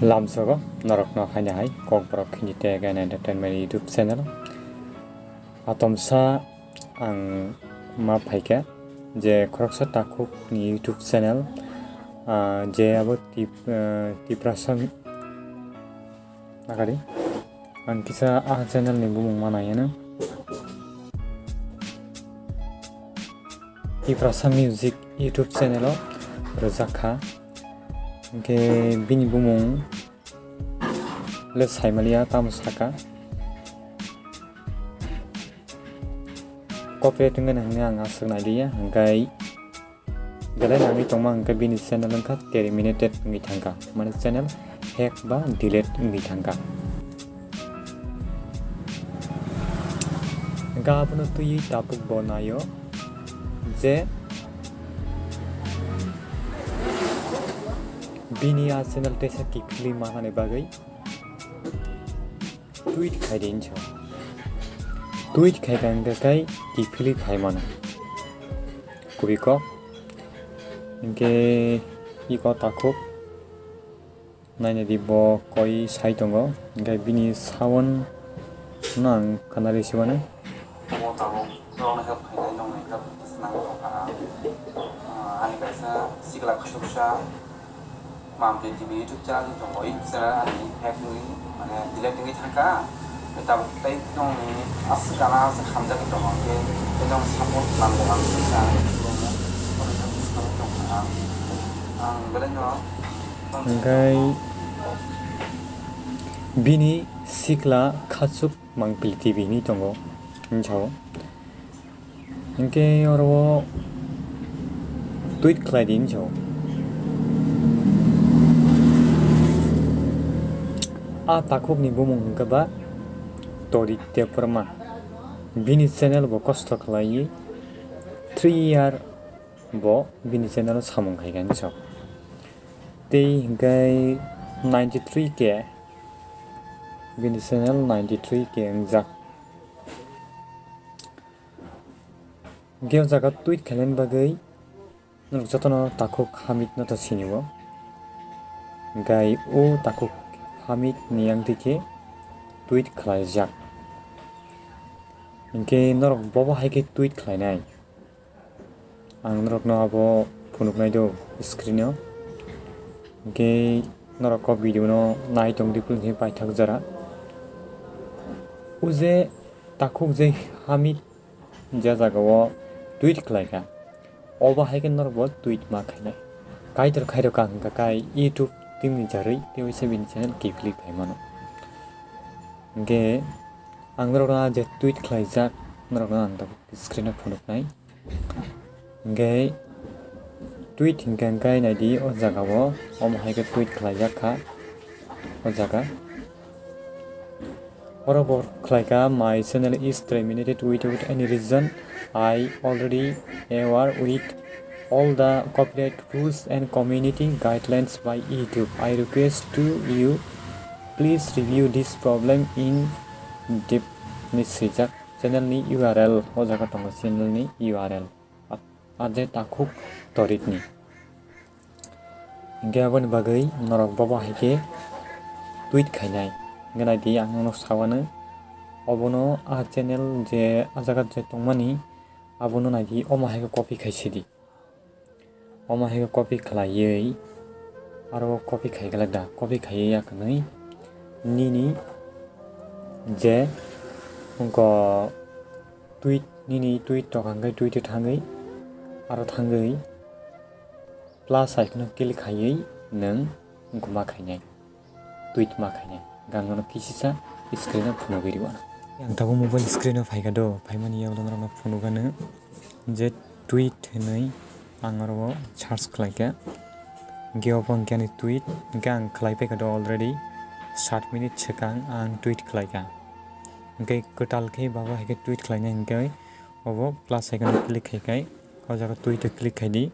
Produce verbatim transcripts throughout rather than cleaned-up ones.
Lamsogo norokno haino hai Kokborok Hindi Tech and Entertainment YouTube channel. Atomsa ang ma phaikha je khoroksa takhukni YouTube channel, ah, je abo Tip-, ah, Tiprasa mi-, nakari. Ang kisa a channel ni bumung manai ano. Tiprasa Music YouTube channel o rwjak kha. Hwnkhe bini bumung le saimaliya tamo saka. Copyright wngkha hwnwi ang aswk nailiya, hwnkhe belai nangwi tongma hwnkhe bini channel wngkha terminated wngwi thangkha, mane channel hack ba delete wngwi thangkha. Hwnkhe abono twiwi tabuk bo naio je bini a channel teisa kiphilwi manani bagwi tweet khai di hinwi sao. Tweet khai kha hwnkhe kai kiphilwi phai mano. Kubui kok. Hwnkhe iko takhuk. Naina di bo koi sai tongo. Hwnkhe bini sound no ang khana risi mano. Bo tabuk norokno help khainai, nongni help swnam tongkha. Ah, ani kaisa sikla khachuksa. Mampli T V YouTube channel tongo, YouTube channel ani hack wngwi, mane, delete wngwi thangkha. Tabuk tei nongni aswk gana aswk hamjagwi tongo, hwnkhe tei nong support nango ang kisa. Ang belai no. Hwnkhe bini sikla khachuk Mampli T V hinwi tongo, hinwi sao. Hwnkhe oro o tweet khlai di hinwi sao. A takhukni bumung hwnkhe ba Torik Debbarma. Bini channel bo kosto khlaiwi three year bo bini channel o samung khai kha hinwi sao. Tei hwnkhe ninety three K, bini channel ninety three K wngjak. Hwnkhe o jaga tweet khainani bagwi norok jotono takhuk Hamid no to sinio. Hwnkhe o takhuk Hamid ni yang twi khe tweet khlaijak. Hwnkhe norok bobo hai khe tweet khlainai. Ang norokno abo phunuknai do screen o. Hwnkhe norok o video no nai tong di, please paithak jora. O je takhuk je Hamid je jaga o tweet khlai kha, obo hai khe norok bo tweet ma khainai. Kaitor khairok ang hwnkha kai YouTube team ni jarwi tei waisa bini channel kiphilwi phai mano. Hwnkhe ang norokno a je tweet khlaijak, norokno ang tabuk screen o phunuknai. Hwnkhe tweet hwnkhe hwnkhe naidi o jaga o, omo hai khe tweet khlaijak kha o jaga. Oro bo khlai kha, "My channel is terminated without any reason. I already aware with all the copyright rules and community guidelines by YouTube. I request to you, please review this problem in depth," hinwi swijak. Channel ni U R L, o jaga tongo channel ni U R L. A, a je takhuk Torik ni. Hwnkhe aboni bagwi norok bobo hai khe tweet khainai. Hwnkhe naidi ang nono sawano, obono a channel je a jaga je tongmani, abono naidi omo hai khe copy khai sidi. Omo hai khe copy khlaiwi, aro copy khai glak da, copy khaiwi ya kwnwi nini je wngkha tweet, nini tweet tokha hwnkhe tweet o thangwi, aro thangwi plus icon o click khaiwi nwng wngkha ma khainai. Tweet ma khainai. Ang nono kisisa screen o phunugwi rw ano. Ang tabuk mobile screen o phaikha do, phaimani yagulo norokno phunukgano je tweet hinwi ang oro search khlaikha. Hwnkhe obo hwnkhe ani tweet, hwnkhe ang khlai phaikha do already, sat minute swkang ang tweet khlaikha. Hwnkhe kwtal khe baba hai khe tweet khlainai hwnkhe obo plus icon o click khai khai o jaga tweet o click khai di.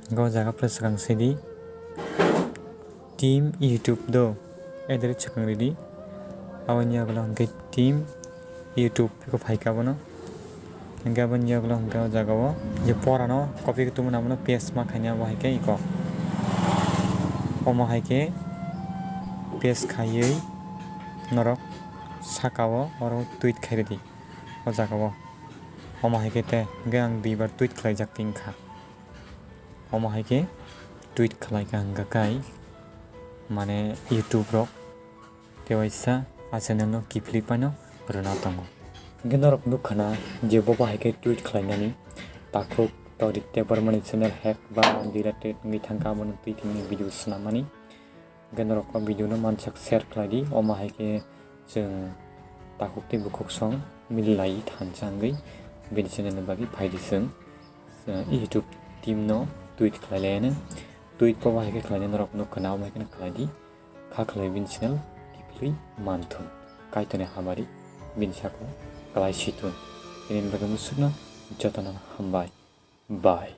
Hwnkhe o jaga plus swkang se di. Team YouTube do, address swkang ridi. Aboni yagulo hwnkhe Team YouTube eko phaikha abono. Hwnkhe aboni yagulo hwnkhe o jaga o je pora no copy khe tubumani abono paste ma khainai abo hai khe eko. Omo hai khe Paste khaiwi norok saka o oro tweet khai rwdi o jaga o. Omo hai khe te hwnkhe ang duibar tweet khlaijak tongkha. Omo hai khe tweet khlaikha hwnkha kai mane YouTube rok tei waisa a channel no kiphilwi phano rwna tongo. Hwnkhe norok nukha na je bo bahai khe tweet khlainani takhuk Torik Debbarmani channel hack ba deleted wngwi thangkha, abono twi tini video swnamani. Hwnkhe norok o video no mansak share khlai di, omo hai khe chwng takhuk tei bukhuk song mili lai thansa wngwi bini channel ni bagwi phai di chwng. Chwng YouTube team no tweet khlai lai ano, tweet bo bahai khe khlai nai norok nukha na, omo hai kheno khlai di. Kha khlai bini channel kiphilwi manthun. Kaitorni hamari bini saka kwlai si thun. Tini bagwi musukno jotono hambai. Bye.